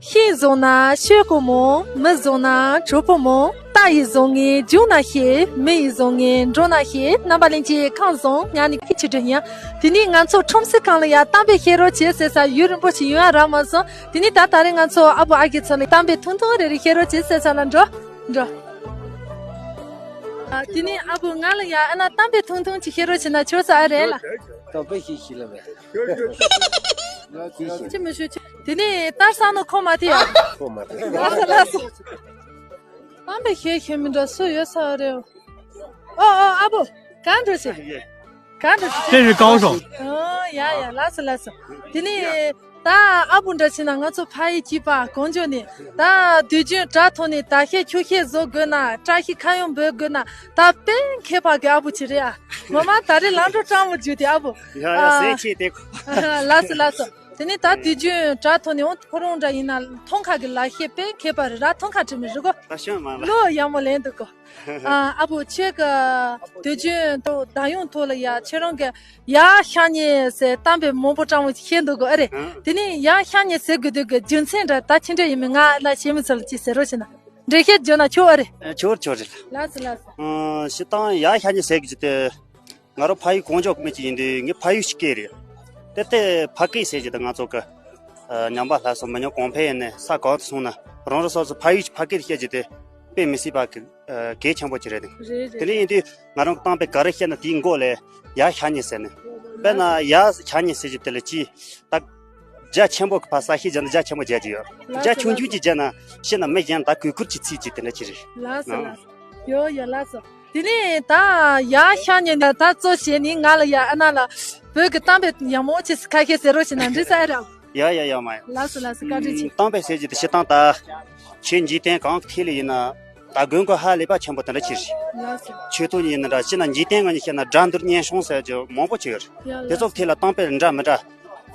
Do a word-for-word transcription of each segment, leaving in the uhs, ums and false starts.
ཤིང་བཟང་ན་ཤོག་གུ་མང་། མི་བཟང་ན་གྲོགས་པོ་མང་། རྟ་ཡིས་བཟང་ངན་རྒྱུག་ན་ཤེས། མི་ཡིས་བཟང་ངན་འགྲོགས་ན་ཤེས། རྣམ་པ་ལྷན་རྒྱས་ཁམས་བཟང་། ང་ནི་ཁྱི་ཆུ་སྒྲོན་ཡིན། དེ་ནས་ང་ཚོ་ཁྲོམ་གཟིགས་ཁང་ལ་ཡ་གཏམ་དཔེ་བཤད་རོགས་བྱེད་ཟེར་ས་ཡུན་རིང་པོ་ཞིག་ཡོང་ཡ་རག་མ་སོང་། དེ་ནས་ད་ད་རེས་ང་ཚོ་ཨ་བུ་ཨ་རྒས་ཚོ་ལ་གཏམ་དཔེ་ཐུང་ཐུང་རེ་རེ་བཤད་རོགས་བྱེད་ཟེར་ས་ལ་འགྲོ། འགྲོ། ཨ། དེ་ནས་ཨ་བུ་ང་ལ་ཡ་ཨ་ན་གཏམ་དཔེ་ཐུང་ཐུང་ཅིག་བཤད་རོགས་བྱེད་ན་ཆོག་ས་ཨ་རེད་ལ། གཏམ་དཔེ་ཞིག་ཞིག་ལ་བས། ཅི་མི་ཞུ་ཅི། དེ་ནས་ད་བསམ་ནོ་ཁོ་མ་དེ་ཡ། ཁོ་མ་དེ། ལགས་སོ་ལགས་སོ། གཏམ་དཔེ་བཤད་ཤེས་མི་འདྲ་སུ་ཡོད་ས་རེད། ཨོ་ཨོ་ཨ་བུ། གང་འགྲོ་ཞིག་གང་འགྲོ་ཞིག 这是高手。 ཨོ་ཡ་ཡ་ལགས་སོ་ལགས་སོ། དེ་ནས་ད་ཨ་བུ་འདྲ་བྱས་ན་ང་ཚོ་ཕ་ཡུལ་གཅིག་པ་གངས་ལྗོངས་ནས། ད་དུས་རྒྱུན་དྲ་ཐོག་ནས་ད་ཤེད་ཆུ་ཤེད་བཟོ་དགོས་ན། བཀྲ་ཤིས་ཁ་གཡང་འབོད་དགོས་ན་ད་དཔེ་མཁས་པ་གི་ཨ་བུ་ཅིག་རེད་ཨ། ངོ་མ་ད་རེས་ལམ་འགྲོ་སྤྲང་པོ་བརྒྱུད་དེ་ཨ་བུ། ཡ་ཡ། ཨ། ཟས་ཆེ་དེ་ཁོ། ལགས་སོ་ལགས་སོ། དེ་ནས་ད་དུས་རྒྱུན་དྲ་ཐོག་ནས་འོང་ཁོ་རང་འདྲ་ཡིན་ན་ཐང་ཁ་གི་ལག་ཤེས་དཔེ་མཁས་པ་རེད་ར། ཐང་ཁ་དྲི་མི་རི་གོ། ད་ཤོད་མ་ལ། ལོ་ཡག་མོ་ལེན་འདུག་གོ། ཨ། ཨ་བུ་ཁྱེད་ཀྱི་དུས་རྒྱུན་དུ་ད་ཡོང་ཐོག་ལ་ཡ་ཁྱེད་རང་གི་ཡ་ཤ་ཉེ་ཟེར་གཏམ་དཔེ་མང་པོ་སྤྲང་པོ་བཤད་འདུག་གོ་ཨ་རེད། ཨ། དེ་ནས་ཡ་ཤ་ཉེ་ཟེར་དགོས་དུས་ཀྱི་རྒྱུ་མཚན་འདྲ་ད་ཅི་འདྲ་ཡིན་མིན་ང་ལ་ཤེས་མི་ཚོ་ལ་ཅིག་ཟེར་རོགས་བྱེད་ན། འགྲེལ་བཤད་བརྗོད་ན་ཆོག་ཨ་རེད། ཨ། ཆོག་ཆོག་རེད། ལགས་སོ་ལགས་སོ། ཨ། སྤྱིར་བཏང་ཡ་ཤ་ཉེ་ཟེར་གི་ཅི་སྟེ། ང་རང་ཕ་ཡུལ་གངས་ལྗོངས་མི་ཅིག་ཡིན་དུས་ངའི་ཕ་ཡུལ་ཕྱི་སྐད་རེད། དེ་ལྟའི་ཕ་སྐད་ཟེར་གྱི་ད་ང་ཚོ་གི། ཨ། ཉམས་པ་སླར་གསོ་མི་ཉམས་གོང་འཕེལ་ཡིན་ནས་ས་གང་དུ་སོང་ན་རང་རང་སོ་སོ་ཕ་ཡུལ་གྱི་ཕ་སྐད་བཤད་རྒྱུ་དེ་དཔེ་མི་སྲིད་པ་གི། ཨ། གལ་ཆེན་པོ་ཅིག་རེད། རེད་རེད། དེ་འདྲ་ཡིན་དུས་ང་རང་གི་གཏམ་དཔེ་ག་རེ་བཤད་ན་དེའི་མགོ་ལ་ཡ་ཤ་ཉེ་ཟེར་ནས། དཔེར་ན་ཡ་ཤ་ཉེ་ཟེར་རྒྱུ་དེ་ལ་ཅི་ད། རྒྱ་ཆེན་པོ་གི་ཕ་ས་ཤི་རྒྱ་ན་རྒྱ་ཆེན་པོ་རྒྱ་ཅིག་ཡོད། ལགས་སོ། རྒྱ་ཆུང་ཆུང་ཅིག་རྒྱ་ན་ཤི་ན་མི་གཞན་ད་གུས་བཀུར་གྱི་ཚིག་ཅིག་དེ་འདྲ་ཅིག་རེད། ལགས་སོ་ལགས་སོ། ཡོ་ཡོ་ལགས་སོ། དེ་ནས་ད་ཡ་ཤ་ཉེ་ནས་ད་གཙོ་བྱས་ནས་ང་ལ་ཡ་ཨ་ན་ལ་བོད་ཀྱི་གཏམ་དཔེ་ཡག་མོ་ཅིག་ཁ་ཤས་ཟེར་རོགས་བྱེད་ན་འགྲིག་ས་ཨེ་རེད། ཡ་ཡ་ཡ་མ་ཡ། ལགས་སོ་ལགས་སོ། བཀའ་དྲིན་ཆེ། གཏམ་དཔེ་ཟེར་གྱི་དེ་སྤྱིར་བཏང་ད་ཆོས་འཇིག་རྟེན་གང་གི་ཐད་ལ་ཡིན་ན་ད་དགོས་མཁོ་ཧ་ལས་པ་ཆེན་པོ་དེ་འདྲ་ཅིག་རེད། ལགས་སོ། ཆོས་ཐོག་ནས་ཡིན་ན་འདྲ་ཅི་ན་འཇིག་རྟེན་ངོས་ནས་བཤད་ན་དགྲ་འདུལ་གཉེན་སྲུང་ཟེར་རྒྱུ་མང་པོ་ཅིག་ཡོད་རེད། ཡ་ལགས་སོ། དེ་ཚོ་གི་ཐད་ལ་གཏམ་དཔེ་འདྲ་མི་འདྲ།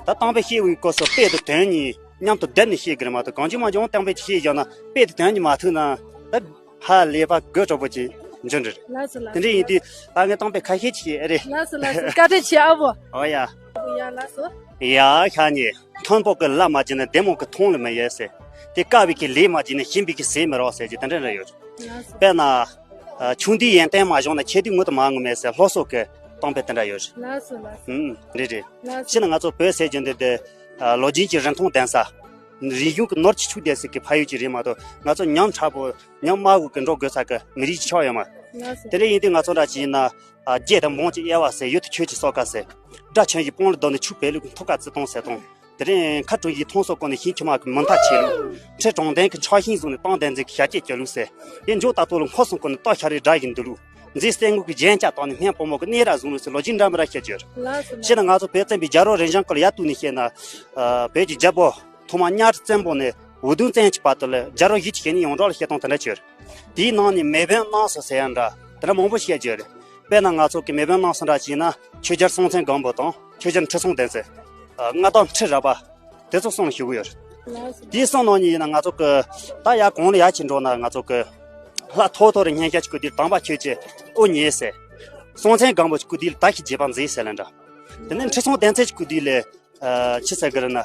ད་གཏམ་དཔེ་བཤད་པའི་སྐབས་སུ་དཔེ་དང་དོན་གཉིས་མཉམ་དུ་བསྡེབས་ནས་བཤད་དགོས་རེད་མ་གཏོགས་གང་བྱུང་མང་བྱུང་གཏམ་དཔེ་ཅིག་བཤད་བཞག་ན་དཔེ་དང་དོན་གཉིས་མ་མཐུན་ན་ད་ཧ་ལས་པ་དགོད་བྲོ་པོ་ཅིག་འབྱུང་འདྲ་རེད། ལགས་སོ་ལགས་སོ། དེ་འདྲ་ཡིན་དུས་ད་ངས་གཏམ་དཔེ་ཁ་ཤས་ཅིག་བཤད་ཨེ་རེད། ལགས་སོ་ལགས་སོ། བཀའ་དྲིན་ཆེ་ཨ་བོ། ཨོ་ཡ། ཨ་བོ་ཡ་ལགས་སོ། ཡ་ཤ་ཉེ། མཐོན་པོ་གི་ལ་མ་བརྒྱུད་ན་བདེ་མོ་གི་མཐོང་ལ་མི་ཡལ་ཟེར། དེ་དཀའ་བའི་གི་ལས་མ་བརྒྱུད་ན་ཞིམ་པའི་གི་ཟས་མི་རག་ཟེར་གྱི་དེ་འདྲ་རེ་ཡོད། ལགས་སོ། དཔེར་ན། ཨ། ཆུང་དུས་ཡོན་ཏན་མ་བྱུང་ན་ཆེ་དུས་ངུ་དུ་མ་ངུ་མེད་ཟེར་སློབ་གསོ་གི་གཏམ་དཔེ་དེ་འདྲ་ཡོད་རེད། ལགས་སོ་ལགས་སོ། ཨུམ། རེད་རེད། ལགས་སོ། སྤྱིར་ན་ང་ཚོ་བོད་ཟེར་རྒྱུ་འདི་དེ། ཨ། ལོ་རྒྱུས་ཀྱི་རིན་ཐང་ལྡན་ས། རིག་གཞུང་གི་ནོར་གྱིས་ཕྱུག་བསྡད་ས་གི་ཕ་ཡུལ་ཅིག་རེད་མ་གཏོགས་ང་ཚོ་ཉམ་ཕྲ་པོ་ཉམ་དམའ་བོ་གི་འགྲོ་དགོས་ས་གི་མི་རིགས་ཅིག་ཆགས་ཡོད་མ་རེད། ལགས་སོ། དེ་འདྲ་ཡིན་དུས་ང་ཚོ་འདྲ་ཅིག་ཡིན་ན། ཨ། རྒྱས་དང་འབངས་ཀྱི་དབྱེ་བ་ཟེར་ཡུལ་དུ་ཆོས་ཀྱི་སོ་ཁ་ཟེར། དགྲ་ཆོས་ཀྱི་དཔུང་ལ་བསྡོམས་ནས་ཆུ་བལ་ལུག་གི་ཐོག་ཁ་བརྩི་སྟངས་ཟེར་སྟངས། དེ་རིང་ཁ་གྲུ་ཡི་མཐོང་སོགས་སྐོར་ནས་ཤིང་ཁྱི་མ་གི་མུ་མཐའ་ཆེ་ལུགས། ཁྲི་དྲང་བདེན་གྱི་ཕྱག་ཤིང་བཟུང་ནས་བཏང་བདེན་འཛིན་གྱི་ཞལ་གྱད་གྱོན་ལུགས་ཟེར། དེ་འཇོག་ལྟ་རྟོག་ལ་མཁོ་སྲུང་སྐོར་ནས་རྟ་ཤ་རའི་དགྲ་ཡི་འདུལ་ལུགས། མཛེས་སེན་མོ་གི་རྒྱན་ཆ་བཏགས་ནས་སྙན་པོ་མོ་གི་གནས་ར་བཟུང་ལུགས་ཟེར་ལོ་རྒྱུས་འདྲ་མི་འདྲ་བཤད་ཀྱི་ཡོད་རེད། ལགས་སོ། བྱས་ན་ང་ཚོ་བོད་བཙན་པོའི་རྒྱལ་རབས་རིམ་བྱོན་སྐོར་ལ་ཡར་བསྡུས་ནས་བཤད་ན། ཨ། བོད་ཀྱི་རྒྱལ་པོ་ཐོག་མ་གཉའ་ཁྲི་བཙན་པོ་ནས་འུ་དུམ་བཙན་གྱི་བར་དུ་ལ་རྒྱལ་རབས་བཞི་བཅུ་ཞེ་གཉིས་ཡོངས་གྲགས་ལ་བཤད་སྟངས་དེ་འདྲ་ཅིག་ཡོད་རེད། དེའི་ནང་ནས་མེས་དབོན་རྣམ་གསུམ་ཟེར་ཡ་འདྲ་དེ་འདྲ་མང་པོ་བཤད་ཀྱི་ཡོད་རེད། དཔེར་ན་ང་ཚོ་གི་མེས་དབོན་རྣམ་གསུམ་འདྲ་ཅིག་ཡིན་ན་ཆོས་རྒྱལ་སྲོང་བཙན་སྒམ་པོ་དང་ཆོས་རྒྱལ་ཁྲི་སྲོང་ལྡེ་བཙན། ཨ། མངའ་བདག་ཁྲི་རལ་པ། དེ་ཚོ་གསུམ་ཞུ་གི་ཡོད་རེད། ལགས་སོ། དེའི་གསུམ་ནང་ནས་ཡིན་ན་ང་ཚོ་གི་ད་ཡར་གོང་ལ་ཡར་ཕྱིན་འགྲོ་ན་ང་ཚོ་གི་ལྷ་ཐོ་ཐོ་རི་སྙན་ཤལ་གྱི་སྐུ་དུས་དམ་པ་ཆོས་ཀྱི་དབུ་བརྙེས་ཟེར། སྲོང་བཙན་སྒམ་པོ་གི་སྐུ་དུས་ད་ཤི་རྗེ་འབངས་མཛད་ཟེར་ལ་འདྲ། དེ་ནས་ཁྲི་སྲོང་ལྡེ་བཙན་གྱི་སྐུ་དུས་ལས། ཨ། ཅི་ཟེར་གི་རེད་ན། ཨ།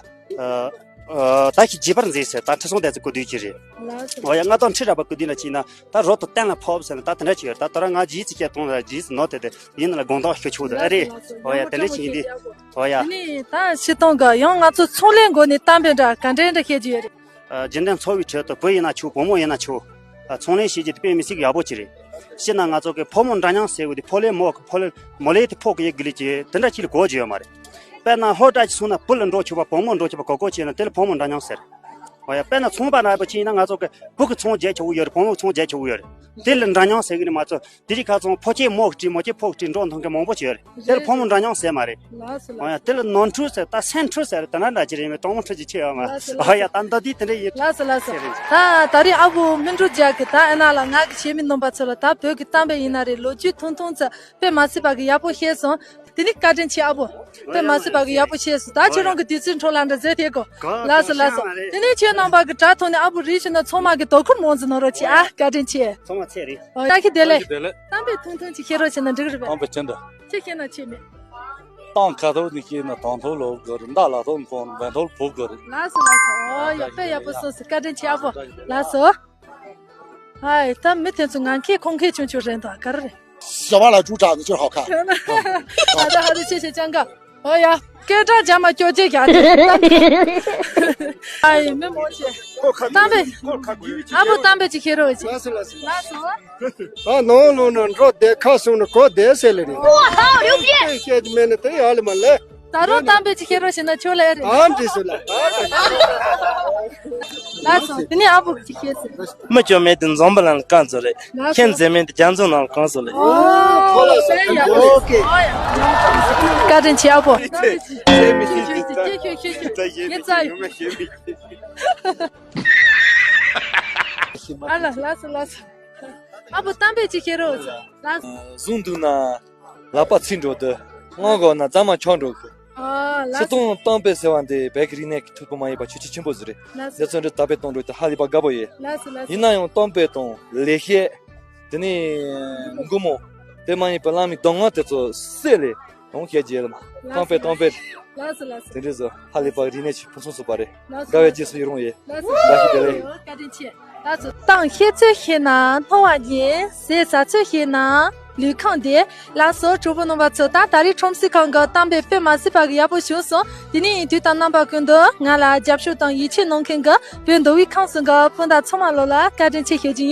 ཨ། ད་ཤི་རྗེ་འབངས་མཛད་ཟེར་ད་ཁྲི་སྲོང་ལྡེ་བཙན་སྐུ་དུས་ཀྱི་རེད། ལགས་སོ། འོ་ཡ། མངའ་བདག་ཁྲི་རལ་པ་སྐུ་དུས་ལ་ཕྱིན་ན་ད་རོ་ཏོ་གཏན་ལ་ཕབ་ཟེར་ན་ད་དེ་འདྲ་ཅིག་ཡོད་རེད། ད་དོ་ར་ང་རྗེས་སུ་སྐྱེལ་གཏོང་ལ་རྗེས་སུ་ནོར་དེ་དེ་ཡིན་ན་ལ་དགོངས་དག་ཞུ་ཆོག་ད་ཨ་རེད། ལགས་སོ་ལགས་སོ། འོ་ཡ། དེ་འདྲ་ཅིག་ཡིན་དུས། འོ་ཡ། དེ་ནས་ད་སྤྱིར་བཏང་གི་ཡང་ང་ཚོ་ཚོང་ལས་སྒོ་ནས་གཏམ་དཔེ་འདྲ་ག་འདྲ་འདྲ་བཤད་རྒྱུ་ཡོད་རེད། ཨ། རྒྱུན་ལྡན་འཚོ་བའི་ཁྲོད་དུ་བུ་ཡིན་ན་ཆོག་བུ་མོ་ཡིན་ན་ཆོག་ཨ། ཚོང་ལས་བྱེད་རྒྱུ་དེ་དཔེ་མི་སྲིད་ཡག་པོ་ཅིག་རེད། སྤྱིར་ན་ང་ཚོ་གི་ཕོ་མོ་འདྲ་མཉམ་ཟེར་བ་དེ་ཕོ་ལས་མོ་གི་ཕོ་ལས་མོ་ལས་དེ་ཕོ་གི་ཡི་གེ་ལས་ཀྱི་དེ་འདྲ་ཅིག་ལ་གོ་རྒྱུ་ཡོད་མ་རེད། དཔེར་ན་ལྷོ་བྲག་ཅིག་སོང་ན་བུ་ལ་འགྲོ་ཆོག་པ་བུ་མོ་འགྲོ་ཆོག་པ་གོ་གོ་བྱས་ན་དེ་ལ་ཕོ་མོ་འདྲ་མཉམ་ཟེར། འོ་ཡ། དཔེར་ན་ཚོང་པ་འདྲ་པོ་ཅིག་ཡིན་ན་ང་ཚོ་གི་བུ་གི་ཚོང་རྒྱག་ཆོག་གི་ཡོད་རེད། བུ་མོ་གི་ཚོང་རྒྱག་ཆོག་གི་ཡོད་རེད། དེ་ལ་འདྲ་མཉམ་ཟེར་གི་རེད་མ་གཏོགས་དེ་རིང་ཁ་སང་ཕོ་སྐྱེས་མོ་གི་བྲིས་མོ་སྐྱེས་ཕོ་གི་བྲིས་འགྲོ་མཐོང་མཁན་མང་པོ་ཅིག་ཡོད་རེད། དེ་ལ་ཕོ་མོ་འདྲ་མཉམ་ཟེར་མ་རེད། ལགས་སོ་ལགས་སོ། འོ་ཡ། དེ་ལ་ནོར་འཁྲུལ་ཟེར་ད་སེམས་འཁྲུལ་ཟེར་དེ་འདྲ་འདྲ་ཅིག་རེད་མེད་གྲོགས་མོ་འཁྲུལ་ཅིག་ཆེ་ཡོད་མ། ལགས་སོ་ལགས་སོ། འོ་ཡ། ད་འདི་དེ་འདྲ་ཡིན། ལགས་སོ་ལགས་སོ། ད་ད་རེས་ཨ་བུ་སྨིན་དྲུག་རྒྱལ་གི་ད་ཨ་ན་ལ་ང་གི་གཞས་མི་རྣམ་པ་ཚོ་ལ་ད་བོད་ཀྱི་གཏམ་དཔེ་ཡིན་ན་རེད། ལོ་རྒྱུས་ཐུང་ཐུང་ཚོ་དཔེ་མ་སྲིད་པ་གི་ཡག་པོ་བཤད་སོང་། དེ་ནི་བཀའ་དྲིན་ཆེ་ཨ་བུ། དཔེ་མ་སྲིད་པ་གི་ཡག་པོ་བཤད་སོང་། ད་ཁྱེད་རང་གི་དུས་ཚོད་འཕྲོ་བརླག་འདྲ་བཟོས་ཐེབས་གོ། ལགས་སོ་ལགས་སོ། དེ་ནས་ཁྱེད་རྣམ་པ་གི་དྲ་ཐོག་ནས་ཨ་བུ་རིག་བྱུང་ན་ཚང་མ་གི་དོ་ཁུར་མང་ཙམ་གནང་རོགས་གྱིས་ཨ། བཀའ་དྲིན་ཆེ། ཚང་མ་ཚེ་རིང་། ཨོ་ད་ཁྱེད་བདེ་ལེགས། བདེ་ལེགས། གཏམ་དཔེ་ཐུང་ཐུང་ཅིག་བཤད་རོགས་བྱས་ན་འགྲིག་རེད་པས། གཏམ་དཔེ་ཅན་འདྲ། ཁྱེད་བཤད་ན་ཁྱེད་མེད། ཏང་ཁ་ཐོག་ནས་སྐྱེས་ན་དང་ཐོག་ལོག་དགོས་རེད། མདའ་ལ་ཐོག་ཁོང་འབན་ཐོག་ཕོག་དགོས་རེད། ལགས་སོ་ལགས་སོ། ཨོ་ཡ་དཔེ་ཡག་པོ་གསུངས་སོང་། བཀའ་དྲིན་ཆེ་ཨ་ཕོ། ལགས་སོ། ཧའི་ད་མི་དེ་ཚོ་ང་མཁས་ཁོང་མཁས་ཆུང་ཆུང་རེད་འདུག་ག་རེ་རེད། 小巴拉猪长得真好看。 ཨ་ད་ཧ་ད་ཆེ་ཆེ་ཅང་ག་ཨོ་ཡ། སྐད་གྲགས་རྒྱ་མ་སྐྱོ་ཅེ་རྒྱ་དེ། ཨའི་མི་མོ་ཆེ། གཏམ་དཔེ། ཨ་ཕོ་གཏམ་དཔེ་ཅིག་ཤེས་རོགས་ཅིག་ལགས་སོ་ལགས་སོ། ལགས་སོ། ཨ་ནང་ལོག་ན་འགྲོ་བསྡད། ཁ་སོང་ན་གོ་བསྡད་ཟེར་ལེ་རེད། ཨོ་ཧའོ་ལིའུ་ཅི། ཤེས་ཀྱི་མེད་ན་དེ་ཡག་ལེ་མ་ལེ། ད་རུང་གཏམ་དཔེ་ཅིག་ཤེས་རོགས་བྱས་ན་ཆོག་ལེ་རེད། ཨ་འདྲི་སོ་ལ། ལགས་སོ། དེ་ནས་ཨ་ཕོ་ཅིག་ཤེས་ཟེར། མི་སྐྱོ་མེད་དེ་འཛོམས་པ་ལ་རྐང་ཚོ་རེད། ལགས་སོ། ཁྱེད་མཛེས་མེད་དེ་རྒྱ་མཚོ་ནང་རྐང་ཚོ་རེད། ཨོ་ཁོ་ལ་སོ། ཨོ་ཡ། ཨོ་ཁེ། བཀའ་དྲིན་ཆེ་ཨ་ཕོ། ཤེས་མི་ཤེས་ཀྱི་ད། ཤེས་ཤེས་ཤེས་ཤེས། ད་ཤེས་ངས་རྩ་ཡོད་མ་ཤེས་མི་ཤེས། ཨ་ལ་ལགས་སོ་ལགས་སོ། ཨ་ཕོ་གཏམ་དཔེ་ཅིག་ཤེས་རོགས། ལགས་སོ། བཟུང་འདུག་ན་ལག་པ་ཚིག་འགྲོ་དུས། སྔོན་གོ་ན་རྩ་མ་ཆོག་འགྲོ་གི། ཨ་ལགས་སོ། སྤྱིར་བཏང་གཏམ་དཔེ་ཟེར་བ་འདི་བོད་ཀྱི་རིག་གནས་ཀྱི་ཐོན་ཁུངས་མ་ཡིན་པ་ཆེས་ཆེས་ཆེན་པོ་ཟིག་རེད། ལགས་སོ། འདི་ཚོ་འདི་དར་སྤེལ་གཏོང་འགྲོ་དེ་ཧ་ལས་པ་དགའ་པོ་ཡོད། ལགས་སོ་ལགས་སོ། ཡིན་ན་ཡང་གཏམ་དཔེ་དང་ལེགས་བཤད། དེ་ནས་མགུར་མ། དེ་མ་ཡིན་པའི་བླ་མའི་གདམས་ངག་དེ་ཚོ་བསྲེས་ལས་ཡོང་ཤེས་རྒྱུ་ལ་མ། གཏམ་དཔེ་གཏམ་དཔེ། ལགས་སོ་ལགས་སོ། དེ་འདྲ་ཚོ་ཧ་ལས་པ་རིག་གནས་ཆེ་ཕུན་སུམ་ཚོགས་པ་རེད། ལགས་སོ། དགའ་བའི་རྗེས་སུ་ཡི་རང་ཡོད། ལགས་སོ། བཀྲ་ཤིས་བདེ་ལེགས། བཀའ་དྲིན་ཆེ། ལགས་སོ། གཏམ་བཤད་ཚུལ་ཤེས་ན་སྣང་བ་རྙེད། ཟས་ཟ་ཚུལ་ཤེས་ན་ལུས་ཁམས་བདེ། ལགས་སོ། གྲོགས་པོ་རྣམ་པ་ཚོ། ད་ད་རེས་ཁྲོམ་གསེས་ཁང་གི་གཏམ་དཔེ་དཔེ་མ་སྲིད་པ་གི་ཡག་པོ་བྱུང་སོང་། དེ་ནས་དུས་དང་རྣམ་པ་ཀུན་ཏུ་ང་ལ་རྒྱབ་སྐྱོར་དང་ཡིད་ཆེས་གནང་མཁན་གི་བོད་མདོ་དབུས་ཁམས་གསུམ་གི་སྤུན་ཟླ་ཚང་མ་ལོ་ལ་བཀའ་དྲིན་ཆེ་ཞུ་རྒྱུ་ཡིན།